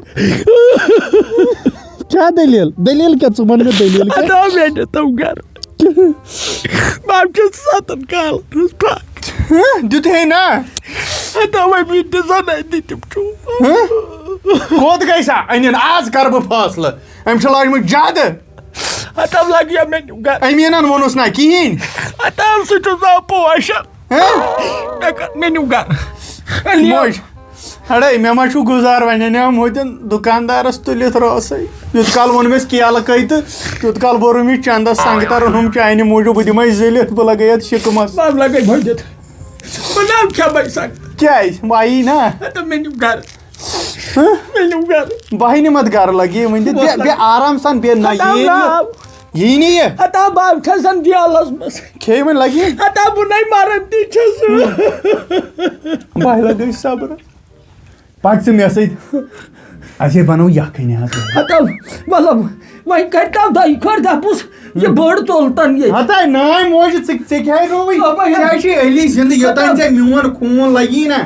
کیٛاہ دٔلیٖل؟ دٔلیٖل کیٛاہ؟ ژٕ وَن مےٚ دٔلیٖل کیٛاہ؟ ہتا مےٚ دِتو گرٕ۔ بہٕ چھُس ستن کالن ہٕنٛز پھکھ۔ ہہ؟ دیُت ہے نا؟ ہتا وۄنۍ مےٚ تہِ زنانہِ دِتِم چوب۔ ہہ؟ کوٚت گژھِ سا؟ أنِن آز کر بہٕ فٲصلہٕ۔ أمۍ چھِ لٲجمٕژ زیادٕ۔ ہتم لگیا مےٚ نیوٗ گرٕ۔ أمیٖنن ووٚنُس نہ کِہیٖنۍ۔ ہتم سُہ چھُ سا پوشن۔ ہہ؟ مےٚ کٔر، مےٚ نیوٗ گرٕ۔ علی۔ موج، ہڑے، مےٚ ما چھُ گُزار وۄنۍ، اَنیٛام ہوٚتٮ۪ن دُکاندارس تُلِتھ رٲسٕے۔ یوٗت کال ووٚن مےٚ کیلہٕ کٔہۍ تہٕ تیوٗت کال بوٚر مےٚ چندس سنگترن ہُم چانہِ موٗجوٗب، بہٕ دِمے زٔلِتھ، بہٕ لگے یتھ شِکمس۔ بس لگے بٔڑِتھ۔ بہٕ نہ کھٮ۪مے سنگتر۔ کیٛازِ؟ وایی نا۔ ہتم مےٚ نیوٗ گرٕ۔ ہہ؟ مےٚ نیوٗ گرٕ۔ بہٕ ہے نِمتھ گرٕ لگہِ، یہِ ؤنِتھ، بیٚیہِ، بیٚیہِ آرام سان، بیٚیہِ نہ ہتا یی نہٕ یہِ۔ آو۔ یی نہٕ یہِ۔ ہتا بہٕ آو چھَسن جیلس منٛز۔ کھیٚیہِ وۄنۍ لگہِ۔ ہتا بہٕ نَے مران تہِ چھَس۔ بہٕ ہے لگے صبرس۔ پکھ ژٕ مےٚ سۭتۍ۔ اَسے بنو یکھٕنۍ حظ۔ ہتا مطلب وۄنۍ کَرِ تو دۄیہِ خٲر دَپُس، یہِ بٔڑ تُلتن ییٚتہِ۔ ہتا نانۍ موجہِ، ژٕ، ژےٚ کیٛاہ رووٕے؟ آ، بہٕ ژےٚ ہے چھُے علی زِندٕ، یوٚتام ہتا ژےٚ میون خوٗن لگی نا۔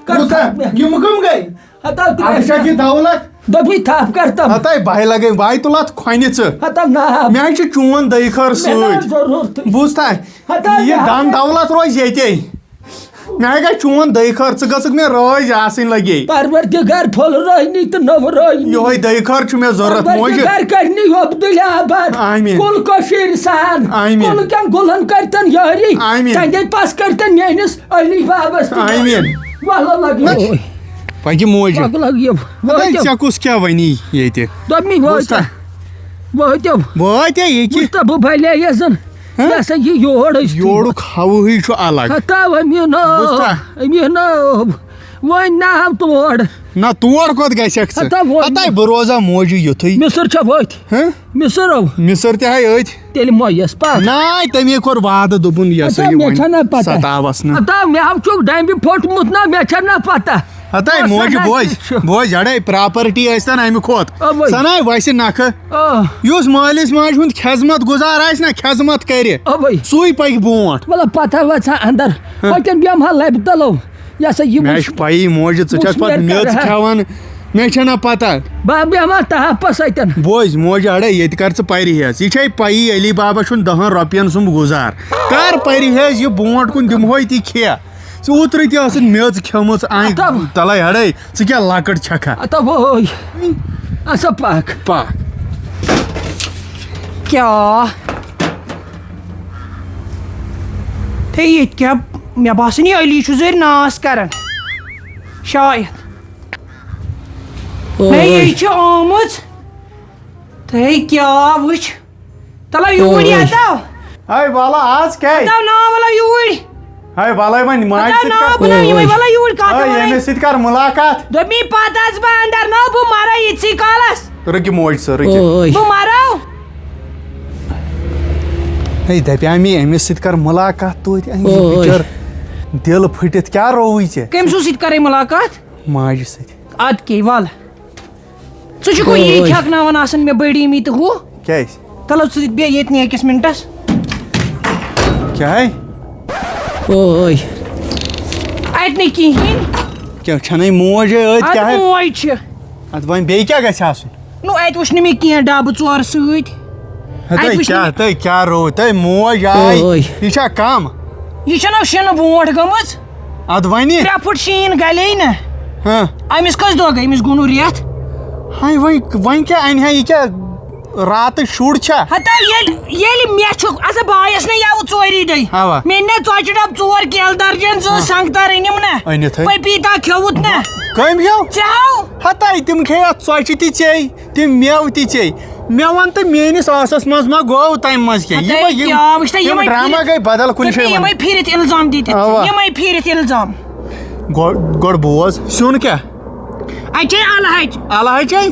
کر بوٗزتھا؟ تھپھ مےٚ۔ یِم کٕم گٔے؟ ہتا اکھ ترٛےٚ چھا یہِ دولت؟ دوٚپمَے تھپھ کر تم۔ ہتا بہٕ ہے لگے، بہٕ ہے تُلہٕ اتھ کھۄنہِ ژٕ۔ ہتا نہ۔ مےٚ ہے چھُ چون دٔے خٲر مےٚ نہ سۭتۍ۔ ضروٗرت۔ بوٗزتھا؟ ہتا یہِ مےٚ دن دولت روزِ ییٚتے۔ مےٚ ہے گژھِ چون دٔے خٲر، ژٕ گٔژھکھ مےٚ رٲضۍ آسٕنۍ لگے۔ پروردگار پھۄلرٲینی تہٕ نوٚورٲینی۔ یِہوٚے دٔے خٲر چھُ مےٚ ضروٗرت، موجہِ۔ پروردگار کرنی عبداللہ آباد۔ آمین۔ کُل کٔشیٖرِ سان۔ آمین۔ کُل کٮ۪ن گُلن کرتن یٲری۔ آمین۔ تہنٛدے پس کرتن میٲنِس علی بابس تہِ۔ آمین۔ وَلہٕ لَگہِ۔ نہ۔ پَکہِ موجہِ۔ پَکہٕ لَگہِ۔ ہَتَے وٲتۍ۔ ژےٚ کُس کیٛاہ وَنی ییٚتہِ؟ دوٚپمَے وٲتۍ۔ بوٗزتھا؟ وٲتِو۔ وٲتۍ ییٚکہِ۔ بوٗزتھا بہٕ بَلے یَزَن۔ ہہ؟ یہِ ہسا یہِ یور ٲسۍ۔ یورُک ہَوہٕے چھُ الگ۔ ہتا أمیٖن۔ بوٗزتھا؟ أمیٖن۔ وۄنۍ نہ آو تور۔ نہ تور کوٚت گژھکھ ژٕ؟ ہتا وۄنۍ۔ ہَتَے بہٕ روزا موجہِ یُتھُے۔ مِصر چھا وٲتۍ؟ ہہ؟ مِصر او۔ مِصر تہِ ہاے أتھۍ۔ تیٚلہِ مۄیَس پَتھ۔ ناے، تٔمی کوٚر وعدٕ، دوٚپُن، یہِ ہسا اَدا یہِ مےٚ وۄنۍ چھَنہ پَتہ۔ ستاوَس نہٕ۔ اَدا مےٚ ہاو چھُکھ ڈَمبہِ پھوٚٹمُت نا، مےٚ چھَنہ پَتہ۔ ہَتَے، بہٕ موجہِ ہسا بوز، چھُ۔ بوز، اَڑے، property ٲسۍتَن اَمہِ کھۄتہٕ۔ اَوَے۔ سَناے وَسہِ نَکھٕ۔ آ۔ یُس مٲلِس ماجہِ ہُنٛد خدمت گُزار آسہِ نا، خدمت کَرِ، اَوَے۔ سُے پَکہِ برونٛٹھ۔ مطلب، پَتہ وَژھا اَندَر۔ ہہ۔ اَتٮ۪ن بیٚہمہٕ ہا لَبہِ تَلو۔ یہِ ہسا یہِ مےٚ وٕچھ، چھِ پَیی، موجہِ، ژٕ وٕچھ چھَکھ پَتہٕ مےٚ میٚژ کَرٕ ہا۔ کھٮ۪وان۔ مےٚ چھَنہ پَتہ۔ بہٕ بیٚہمہٕ ہا تَہَپَس اَتٮ۪ن۔ بوز، موجہِ اَڑے، ییٚتہِ کَر ژٕ پَرِہیز۔ یہِ چھے پَیی، علی بابا چھُنہٕ دَہَن رۄپیَن سُنٛمب گُزار۔ کَر پَرِہیز، یہِ برونٛٹھ کُن دِمہوے تہِ کھےٚ۔ ژٕ اوترٕ تہِ ٲسٕکھ میٚژ کھیٚمٕژ، آے اَتھو۔ تَلَے اَڑے، ژٕ کیٛاہ لۄکٕٹ چھَکھا؟ اَتھو وٲے۔ اَسا پَکھ۔ پَکھ۔ کیٛاہ؟ ہے، ییٚتہِ کیٛاہ؟ مےٚ باسان، یہِ علی چھُ زٔرۍ ناس کران۔ شاید۔ اوے۔ ہے، یہِ چھِ آمٕژ۔ ہے، کیٛاہ وٕچھ؟ تَلہ یوٗرۍ اوے۔ یَتو۔ ہے، وَلہٕ آز کیٛاہ؟ یَتو نا، وَلہٕ یوٗرۍ۔ ہے، وَلَے وۄنۍ ماجہِ یَتو سۭتۍ نا، کَر۔ بہٕ نہٕ یِمَے، اوے۔ وَلہٕ یوٗرۍ کَتھ ہے، وَنَے۔ ییٚمِس سۭتۍ کَر مُلاقات۔ دوٚپمی پَتہٕ اَژٕ بہٕ اَندَر، نہ بہٕ مَرَے ییٖتسٕے کالَس۔ رُکہِ موج ژٕ، رُکہِ۔ اوے۔ بہٕ مَرو۔ ہے، دَپیٛاو مے أمِس سۭتۍ کَر مُلاقات توتہِ۔ اَے، یہِ اوے۔ بِچٲر دِل پھٕٹِتھ کیٛاہ رووُے ژےٚ؟ کٔمۍ سٕنٛز سۭتۍ کَرے مُلاقات؟ ماجہِ سۭتۍ۔ اَدٕ کے وَل۔ ژٕ چھُکھ وۄنۍ یی اوے۔ کھٮ۪کناوان آسان مےٚ بٔڑ عیٖد تہٕ ہُہ۔ کیٛازِ؟ تَلو ژٕ بیٚہہ ییٚتہِ نٕے أکِس مِنٹَس۔ کیٛاہ ہے؟ اوے۔ اَتہِ نہٕ کِہیٖنۍ۔ کیٛاہ چھَنَے موج ہے أتھۍ، اَدٕ کیٛاہ ہے؟ موج چھِ۔ اَدٕ وۄنۍ بیٚیہِ کیٛاہ گژھِ آسُن؟ نو، اَتہِ وٕچھ نہٕ مےٚ کینٛہہ ڈَبہٕ ژور سۭتۍ۔ ہے، اَتہِ تۄہہِ وٕچھ نہٕ کیٛاہ، مےٚ تۄہہِ کیٛاہ روو؟ تۄہہِ موج آے، اوے۔ یہِ چھا کَم؟ یہِ چھَنہ شِنہٕ برونٛٹھ گٔمٕژ؟ اَدٕ وَنہِ؟ ترٛےٚ پھٕٹ شیٖن گَلے نہ۔ ہاں۔ أمِس کٔژ دۄہ گٔے؟ أمِس گوٚو نہٕ رٮ۪تھ۔ ہاے، وۄنۍ، وۄنۍ کیٛاہ اَنہِ ہا یہِ کیٛاہ؟ راتٕچ شُر چھا؟ ہتا ییٚلہِ، ییٚلہِ مےٚ چھُ، اَسا بایَس نہ یَوٕ ژوری دۄہہِ۔ اَوا۔ مےٚ نہ ژۄچہِ ڈَبہٕ ژور، کیلہٕ درجن زٕ، ہاں۔ سنٛگتر أنِم نہ۔ أنِتھ ہے۔ پپیٖتا کھیوٚوُت نہ۔ کٔمۍ کھیوٚو؟ ژےٚ ہاو۔ ہتا تِم کھے اَتھ ژۄچہِ تہِ ژے، تِم مٮ۪وٕ تہِ ژے۔ مےٚ وَن تہٕ میٛٲنِس ٲسَس منٛز ما گوٚو تَمہِ منٛز کینٛہہ؟ ہتا یِمے یِم، کیٛاہ وٕچھتہ، یِم یِمے ڈرامہ پھِرِ-، گٔے بدل کُنہِ جایہِ یِمے وۄنۍ۔ پھِرِتھ اِلزام دِتھ۔ اَوا۔ یِمے پھِرِتھ اِلزام۔ گۄ-، گۄڈٕ بوز، سیُن کیٛاہ؟ اَتہِ چھے الہٕ ہَچہِ۔ الہٕ ہَچہِ؟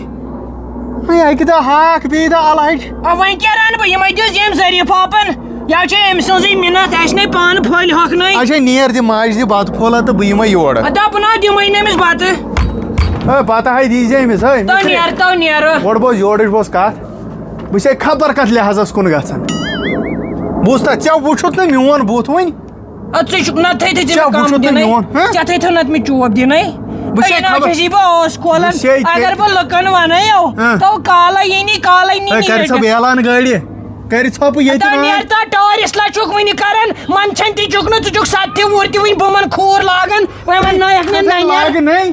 وۄنۍ اَکہِ دۄہ ہاکھ، بیٚیہِ دۄہ الہٕ ہَچہِ۔ آ، وۄنۍ کیٛاہ رَنہٕ بہٕ؟ یِمَے دِژ ییٚمۍ ظریٖف آپَن۔ یا چھے أمۍ سٕنٛزٕے مِنَت، اَسہِ نے پانہٕ پھٔلۍ ہۄکھنٲے۔ اچھا، نیر دِ ماجہِ دِ بَتہٕ پھوٚلہ تہٕ بہٕ یِمَے یورٕ۔ اَدٕ دَپُن ہا دِمَے نہٕ أمِس بَتہٕ۔ ہے، بَتہٕ ہَے دیٖزِ أمِس، ہے، أمِس تو ہے۔ نیر، تو نیر۔ گۄڈٕ بوز یورٕچ بوز کَتھ۔ بہٕ چھُسے خبر کَتھ لحاظَس کُن گژھان۔ بوٗزتھا، ژےٚ وُچھُتھ نہٕ میون بُتھ وٕنۍ؟ اَدٕ ژٕ چھُکھ نہ تھٲے تھٲے ژےٚ ژےٚ مےٚ کم وُچھُتھ نہٕ دِنَے۔ میون، ہہ؟ ژےٚ تھٲے تھٲے نہ مےٚ چوب دِنَے۔ بہٕ چھُسے اے، نہ خبر، چھُس یہِ بہٕ اوس کھولان۔ بہٕ چھُسے تہِ اگر بہٕ لُکن وَنَے یو، ہہ۔ تو کالَے یی نہٕ، کالَے نی ہے، نہٕ کَرِ ژھۄپہٕ رٔٹِتھ۔ اعلان گاڑِ، کَرِ ژھۄپہٕ ییٚتہِ تَتھ راے۔ نیرِ تَتھ ٹٲرِس لَچھُک وٕنہِ کَران، منٛدچھان تہِ چھُکھ نہٕ، ژٕ چھُکھ سَتھ تہِ وُہُر تہِ وٕنہِ بُمَن کھوٗر لاگان، وۄنۍ وَنہٕ نایَکھ مےٚ اَتھ نَنہِ۔ لاگہٕ نَے،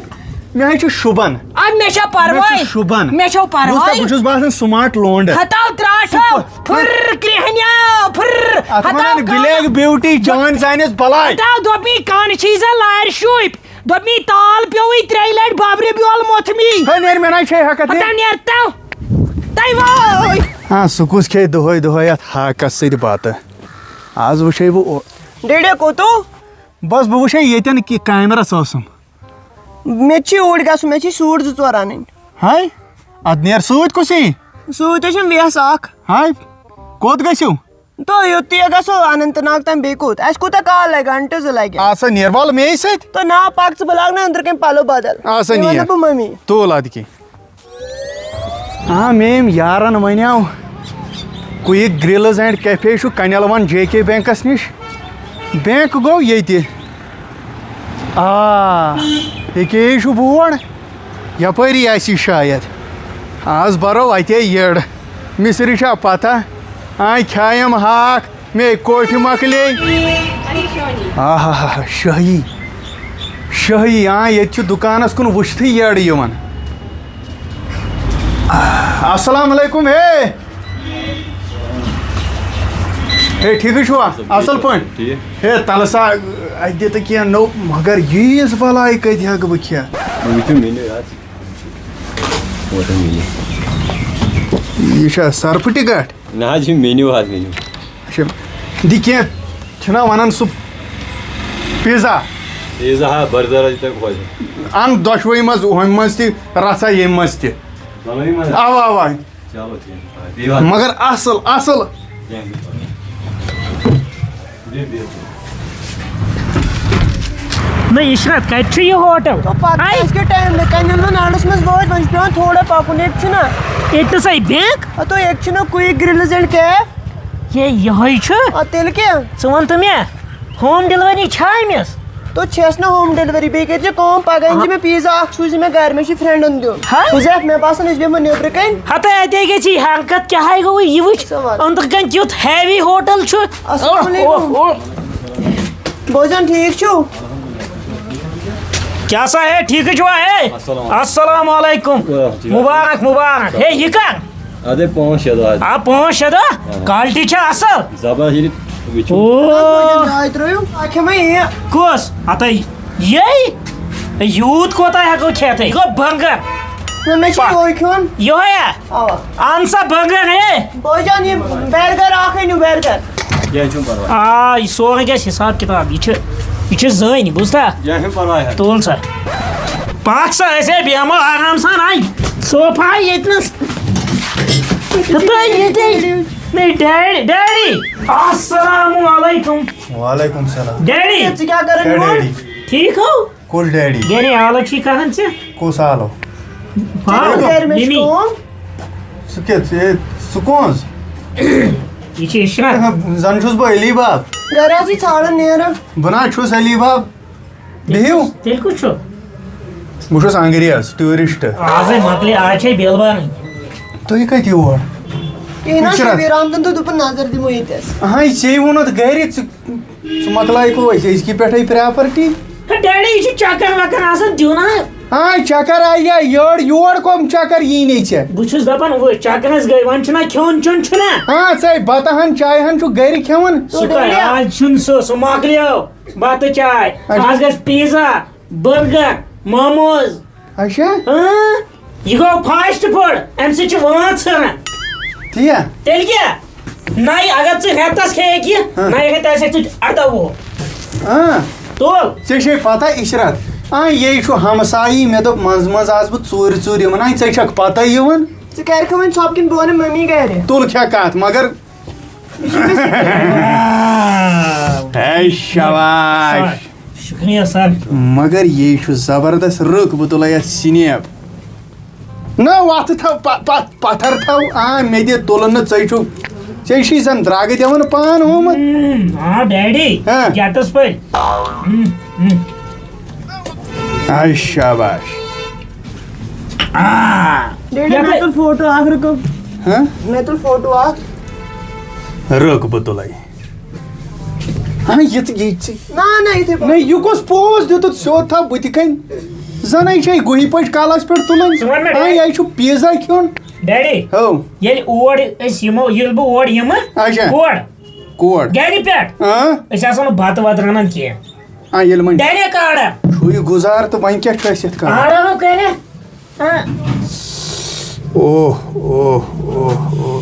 مےٚ حظ چھُ شوٗبان۔ اَدٕ مےٚ چھا مےٚ پَرواے؟ چھُ شوٗبان۔ مےٚ چھا بوٗزتھا، پَرواے؟ بہٕ چھُس باسان smart لونڈٕ۔ ہَتاو ترٛاٹھو، پھُر کرٛیٚہنیو، پھُر، اَتھ ہَتاو وَنان ترٛاٹھو۔ Black Beauty، جان زانٮ۪س بَلاے۔ ہَتاو دوٚپمی کَن چھِی زَن لارِ شوٗپۍ۔ دوٚپمی تال پیوٚوُے ترٛیٚیہِ لٹہِ ببرِ بیول موٚتھمی۔ ہے، نیر مےٚ نَے چھے ہٮ۪کتھ، نیر۔ ہتا نیر تو۔ تَے وٲے۔ ہاں، سُہ کُس کھیٚیہِ دۄہے دۄہے اَتھ ہاکس سۭتۍ بَتہٕ؟ آز وٕچھے بہٕ او-، ڈیڈے کوٚتو؟ بس، بہٕ وٕچھے ییٚتٮ۪ن کہِ کامہِ رژھ ٲسٕم۔ مےٚ تہِ چھُ اوٗرۍ گژھُن، مےٚ چھِ سوٗٹ زٕ ژور اَنٕنۍ۔ ہاے، اَدٕ نیر سۭتۍ کُس یی؟ سۭتۍ حظ چھُم وٮ۪س اَکھ۔ ہاے، کوٚت گٔژھِو؟ تو یوٚت تہِ گژھو اننت ناگ تام، بیٚیہِ کوٚت؟ اَسہِ کوٗتاہ کال لگہِ؟ گھنٹہٕ زٕ لگہِ۔ آ سا نیر، وَلہٕ مے سۭتۍ۔ تو نا پَکھ ژٕ، بہٕ لاگہٕ نہٕ أنٛدرٕ کَنہِ پَلو بدل۔ آ سا یہِ وَنہٕ نیر۔ بہٕ مٔمی۔ تُل اَدٕ کیٛاہ۔ آ، مے یِم یارَن وَنیو، Quick Grills and Cafe چھُ کَنٮ۪ل وَن جے کے بینکَس نِش۔ بینک گوٚو ییٚتہِ۔ آ، ییٚکے چھُ بورڈ۔ یپٲری آسی شاید۔ آز برو اتے یٔڑ۔ مصری چھا پتہ؟ آے کھایم ہاکھ، مے کوٹھۍ مۄکلے۔ آہا، شٲہی۔ شٲہی، آ، ییٚتہِ چھُ دُکانس کُن وٕچھتھٕے یٔڑ یِوان۔ السلام علیکم، ہے۔ ہے، ٹھیکٕے چھُوا؟ اصل پٲٹھۍ؟ ٹھیک۔ ہے، تلہٕ سا، اتہِ دِ تہٕ کینٛہہ نوٚو، مگر ییٖژ بلاے کتہِ ہٮ۪کہٕ بہٕ کھٮ۪تھ؟ وۄنۍ وٕچھِو menu حظ۔ وۄنۍ وٕچھِو menu۔ یہِ چھا سرپھٕ ٹکٹ؟ نہ حظ، یہِ چھُ menu حظ، menu۔ اچھا، دِ کینٛہہ، چھِنہ ونان سُہ pizza؟ Pizza ہا، burger حظ، یہِ تۄہہِ خۄش۔ اَن دۄشوٕے منٛز، ہُمہِ منٛز تہِ رژھا، ییٚمہِ منٛز تہِ۔ دۄنوٕے منٛز؟ اوا، اوا۔ چلو ٹھیک۔ بیٚیہِ وَن۔ مگر اصل، اصل۔ کینٛہہ نہٕ۔ بیٚیہِ، بیٚیہِ۔ نہ، عشرت، کتہِ چھُ یہِ ہوٹل؟ تو پتہٕ ہاے۔ کیٛازِ کہِ ٹایم نہٕ کنٮ۪ن ہُنٛد اَڈَس منٛز وٲتۍ، وۄنۍ چھُ پٮ۪وان تھوڑا پَکُن۔ ییٚتہِ چھُنہ۔ ییٚتہِ نَسَے بینک؟ آ، تو ییٚتہِ چھُنہ Quick Grills and Cafe۔ ہے، یِہوٚے چھُ۔ آ، تیٚلہِ کیٛاہ؟ ژٕ وَن تہٕ مےٚ، home delivery چھا أمِس؟ تو چھَس نہ home delivery، بیٚیہِ کٔرۍ زِ کٲم، پگاہ أنۍ زِ ہاں۔ مےٚ pizza اکھ، سوٗزِ مےٚ گرِ، مےٚ چھُ friendن دیُن۔ ہاں؟ حذیف، مےٚ باسان أسۍ بیٚہمو نیٚبرٕ کَنۍ۔ ہتے اتے گژھی حرکت، کیٛاہ ہے گوٚو یہِ وٕچھ، سوال۔ أنٛدرٕ کَنۍ کیُتھ heavy ہوٹل چھُ۔ السلام علیکم۔ اوہ، اوہ، اوہ۔ بوزان ٹھیٖک چھُو؟ کیٛاہ سا ہے، ٹھیٖکٕے چھُوا ہے؟ السلام۔ السلام علیکم۔ وعلیکم السلام۔ مبارک، مبارک۔ ہے، یہِ کر؟ اَدے پانٛژھ شےٚ دۄہ حظ۔ آ، پانٛژھ شےٚ دۄہ؟ آ۔ Quality چھا اصل؟ زبردست، ییٚلہِ وٕچھِو۔ او۔ چاے ترٲیِو۔ اَتھ کھٮ۪مَے یہِ۔ کُس؟ ہتے یے؟ یوٗت کوتاہ ہٮ۪کو کھٮ۪تھ؟ یہِ گوٚو بنٛگَر۔ نہ، مےٚ چھُ پا-، یِہوٚے کھیوٚن۔ یِہوٚے ہا؟ اَوا۔ اَن سا بنٛگَر ہے۔ بٲے جان، یہِ burger اَکھ أنِو، burger۔ کینٛہہ چھُنہٕ پَرواے۔ آ، یہِ سورُے گژھِ حساب کِتاب۔ یہِ چھِ، یہِ چھِ زٔنۍ، بوٗزتھا؟ کینٛہہ چھُنہٕ پَرواے حظ۔ تُل سا۔ پَکھ سا، أسۍ ہے بیٚہمو آرام سان۔ آے صوفہ ییٚتہِ نَس۔ تہٕ ییٚتہِ۔ نہ، ڈیڈی، ڈیڈی۔ السلام علیکم۔ وعلیکم السلام۔ ڈیڈی۔ ہے، ژٕ کیٛاہ کران ہے، یور؟ ڈیڈی۔ ٹھیٖک ہو؟ کُس ڈیڈی؟ گرِ حالت چھِ کران ژےٚ؟ کُس حالو؟ ہاں، گرِ مےٚ چھِ مِمی۔ کٲم۔ سُہ کیٛاہ، ژٕ، سُہ کون؟ یہِ چھِ عشرت۔ زن چھُس بہٕ علی باب۔ گرِ حظ چھِ ژھانڈان نیران۔ بہٕ نہ حظ چھُس علی باب۔ بِہِو۔ تیٚلہِ کُس چھُ؟ بہٕ چھُس انگریز، tourist۔ آزے مۄکلے، آز چھے بیل بارٕنۍ۔ تُہۍ کتہِ یور؟ یہِ نہ چھُ عشرت۔ شبیر احمدن تہٕ دوٚپُن نظر دِمو ییٚتٮ۪س۔ اہے، ژےٚ ووٚنُتھ گرِ، ژٕ، ژٕ مۄکلایکھ وۄنۍ أزکہِ پٮ۪ٹھے property۔ ہے ڈیڈی، یہِ چھُ چکر وکر آسان دیُن ہا۔ آ، چکر آیا یور، یور کۄم چکر یی نے ژےٚ؟ بہٕ چھُس دپان، وۄنۍ چکرس گٔے، وۄنۍ چھُنہ کھیوٚن چیوٚن چھُنہ؟ آ، ژے بتہٕ ہن چایہِ ہن چھُ گرِ کھٮ۪وان۔ سُہ کتہِ؟ آز چھُنہٕ سُہ، سُہ مۄکلیو۔ بتہٕ چاے۔ اچھا۔ آز گژھِ pizza، burger، momos۔ اچھا۔ اۭں، یہِ گوٚو fast food، امہِ سۭتۍ چھِ وٲنٛژ ہٕران۔ تی یا؟ تیٚلہِ کیٛاہ؟ نَے اگر ژٕ رٮ۪تس کھیٚیکھ یہِ، ہاں۔ نَے اگر ژٕ آسکھ ژٕ اَرداہ وُہُر۔ اۭں۔ تُل۔ ژےٚ چھے پتہ عشرت؟ آ، یے چھُ ہمسایی، مےٚ دوٚپ منٛزٕ منٛزٕ آسہٕ بہٕ ژوٗرِ ژوٗرِ یِوان۔ آ، ژےٚ چھکھ پتہ یِوان؟ ژٕ کَرکھ وۄنۍ ژھۄپہٕ کِنہٕ بہٕ وَنہٕ مٔمی گرِ؟ تُل کھےٚ کتھ، مگر ہے شاباش۔ شُکریہ سر۔ مگر یے چھُ زبردست رٕکھ، بہٕ تُلے یتھ snap۔ نہ، وتھٕ تھاو، پ-، پ-، پتھر تھاو۔ آ، مےٚ دِ تُلُن نہٕ، ژے چھُ، ژےٚ چھُے زَن درٛگہٕ دِوان پان ہومُت۔ ہم، آ، ڈیڈی، ہاں۔ کیٛاہ تَس پٲٹھۍ؟ ہم، ہم۔ آے شاباش۔ آ۔ ڈیڈی، یَتھ مےٚ تُل فوٹو اَکھ، رُکو۔ ہاں؟ مےٚ تُل فوٹو اَکھ۔ رُک، بہٕ تُلَے۔ ہاں، یہِ تہِ، یہِ تہِ۔ نہ، نہ، یِتھَے پٲٹھۍ۔ نہ، یہِ کُس پوز دیُتُتھ سیوٚد تھاو بہٕ تہِ کَنۍ؟ زَنَے چھے گُہہِ پٔٹۍ کَلَس پٮ۪ٹھ تُلٕنۍ۔ ژٕ وَن مےٚ ہاں، ڈیڈی۔ یہِ ہے چھُ پیٖزا کھیوٚن۔ ڈیڈی، ہو۔ ییٚلہِ اور أسۍ یِمو، ییٚلہِ بہٕ اور یِمہٕ، اچھا۔ کور؟ کور؟ گرِ پٮ۪ٹھ۔ ہاں؟ أسۍ آسو نہٕ بَتہٕ وَتہٕ رَنان کینٛہہ۔ آ، ییٚلہِ وۄنۍ ڈایریکٹ آرڈر۔ چھُ یہِ گُزار تہٕ وۄنۍ کیٛاہ چھُ اَسہِ یَتھ کَرُن؟ آرڈر کٔرِتھ۔ ہاں۔ اوہ، اوہ، اوہ، اوہ۔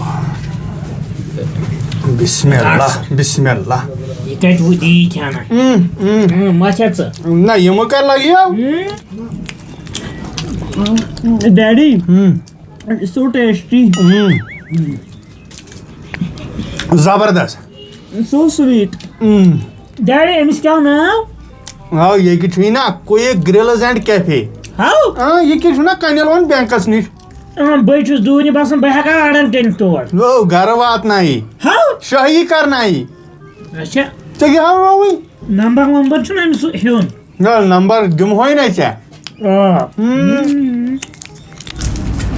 بسم اللہ، اَتھ۔ بسم اللہ۔ یہِ کَتہِ وُ-، دی کھٮ۪نہ؟ اۭں، اۭں۔ اۭں، مہ کھےٚ ژٕ۔ نہ، یِمہٕ کَر لَگہِ یو؟ اۭں۔ ڈیڈی۔ اۭں۔ So tasty. اۭں۔ زبردست۔ So sweet. اۭں۔ ڈیڈی، أمِس کیٛاہ ناو؟ ہاو، یہِ کہِ چھُے نا Quick Grills and Cafe۔ ہاو؟ آ، یہِ کہِ چھُ نا کَنٮ۪ل وَن بینکَس نِش۔ اۭں، بٕے چھُس دوٗرِ باسان، بہٕ ہٮ۪کہٕ ہا اَڑَن کٔنِتھ تور۔ گوٚو، گَرٕ واتناوی۔ ہاو؟ شٲہی کَرناوی۔ اچھا۔ ژےٚ کیٛاہ ہاورووُے؟ نمبر ومبر چھُنہٕ أمِس ہیوٚن۔ نہ، نمبر دِمہوے نہ ژےٚ۔ آ۔ ہم۔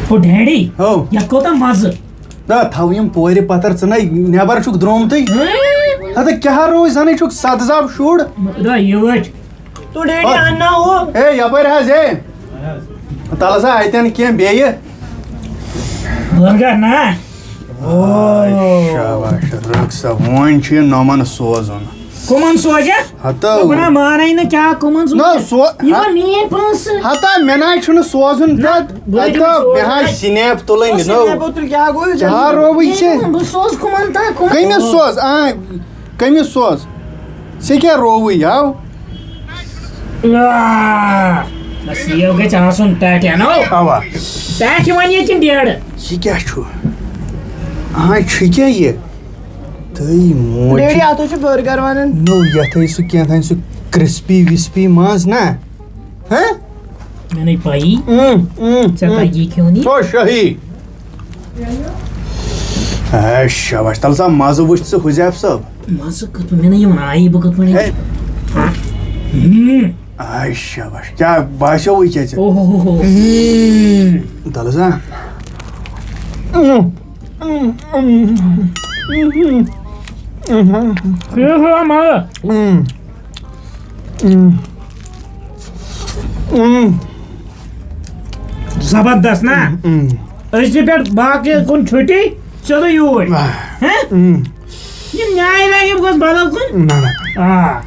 او ڈیڈی، ہو۔ یتھ کوٗتاہ مزٕ۔ نہ، تھاو یِم پورِ پتر، ژٕ نَے نٮ۪بر چھُکھ درٛامتٕے۔ ہم۔ ہتہٕ کیٛاہ روزِ، زَنٕے چھُکھ سدزاب شُر۔ نہ، یہِ وٕچھ۔ تو ڈیڈی ہو۔ اَنناو ہو۔ ہے، یپٲرۍ حظ، ہے۔ تَلہٕ سا اَتٮ۪ن کینٛہہ بیٚیہِ۔ برگر نا۔ آے، شاباش، رٕکھ سا، وۄنۍ چھُ یہِ نومن سوزُن۔ کٕمن سوزکھ؟ ہتو۔ بہٕ نہ مانے نہٕ، کیٛاہ کٕمن سوزکھ؟ نہ، سو-، یہِ ہا-، ما میٛٲنۍ پونٛسہٕ؟ ہتا، مےٚ نہ حظ چھُنہٕ سوزُن نہ، تتھ۔ بہٕ ہتو، دِمہٕ مےٚ حظ سوزُن۔ سنیپ تُلٕنۍ، بہٕ نو۔ سنیپ اوترٕ کیٛاہ گوٚو؟ کیٛاہ رووٕے ژےٚ؟ بہٕ سوزٕ کٕمن تام، کٕمن؟ کٔمِس سوز؟ آ، کٔمِس سوز؟ ژےٚ کیٛاہ رووٕے یاو؟ آ، بس یہِ گژھِ آسُن ٹاٹھیٚن، ہو۔ اوا۔ ٹاٹھہِ وَنہِ ییٚتہِ ڈیڈٕ۔ یہِ کیٛاہ چھُ؟ آ، چھُ کیٛاہ یہِ؟ تہٕ موج۔ ڈیڈی، اَتھ حظ چھُ برگر وَنان۔ نو، یَتھ ٲسۍ سُہ کینٛہہ تام سُہ کرسپی وِسپی منٛز نا؟ ہہ؟ مےٚ نَے پَیی۔ اۭں، اۭں، ژےٚ اۭں۔ تَگی کھیوٚن یہِ؟ سُہ شٲہی۔ اے شاباش، تَلہٕ سا مَزٕ وٕچھ ژٕ حُذیف صٲب۔ مَزٕ کِتھ پٲٹھۍ؟ مےٚ نَے یِوان آیی، بہٕ کِتھ پٲٹھۍ ہے۔ ہہ؟ اۭں۔ اے شاباش، کیٛاہ باسیووُے کیٛاہ ژےٚ؟ اوہ ہو ہو ہو۔ اۭں۔ تَلہٕ سا۔ اۭں۔ اۭں۔ اۭں۔ اۭں۔ اۭں۔ اۭں۔ اۭں۔ اۭں۔ زبردست نا؟ اۭں۔ أزۍ پٮ۪ٹھ باقٕے کُن چھُٹی، چلو یوٗرۍ۔ آہ۔ ہہ؟ اۭں۔ یہِ نیرِ نا، یہِ گوٚژھ بدل کُن۔ نہ، نہ۔ آ۔